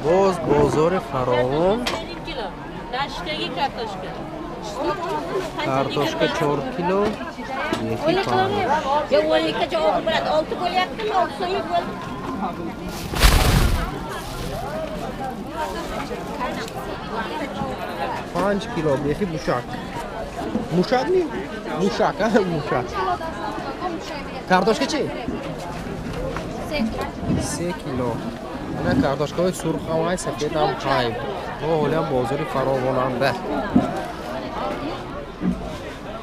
Боз бозори Фаровон. Картошка 4 кило, 2 5. 5 кило бехи мушак. Мушак ми? Мушак, а? Мушак. Картошка чи? 3 кило. Ана картошкаҳои сурх ҳам ҳай, сафед ҳам ҳай. Бо ҳолиам бозори Фаровонанда.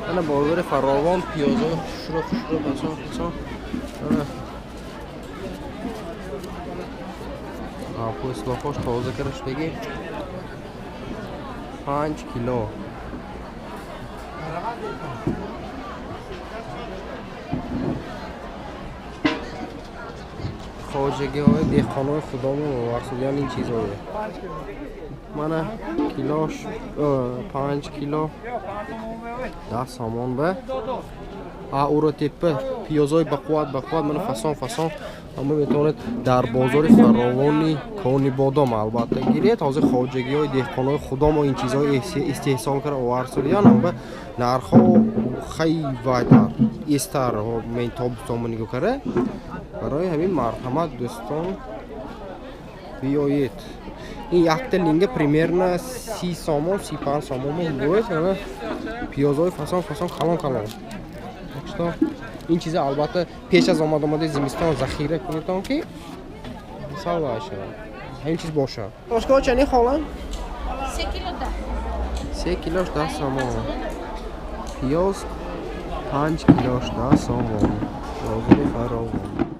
Ана бозори Фаровон пиёзҳои хушрӯ хушрӯ фасон фасон. Ана пӯслоқош тоза карда шудаги. 5 кило. Хоҷагиҳои деҳқонои худомон оварсудиян ин чизҳое. Мана килош 5 кило 10 сомон ба. А Уротепа пиёзҳои бақувват бақувват мана фасон фасон. Ҳама метавонед дар бозори Фаровони Конибодом албатта гиред. Ҳозир хоҷагиҳои деҳқонои худомо ин чизҳои истеҳсол карда оварсудиян. Ама нархҳо хай вайтар эстар мен тобистонма нигоҳ карда. Барои ҳамин марҳамат дӯстон биёед. Ин якта линга примерно 30 сомон, 35 сомон мегӯяд. Ана пиёзҳои фасон фасон калон калон. Так что ин чиза албатта пеш аз омад-омади зимистон захира кунедон ки сал вай шавад. Ҳамин чиз бошад. Картошкаҳо чанд холам? 3 кило 10. 3 килош 10 сомон. Пиёз 5 килош 10 сомон. Бозори Фаровон.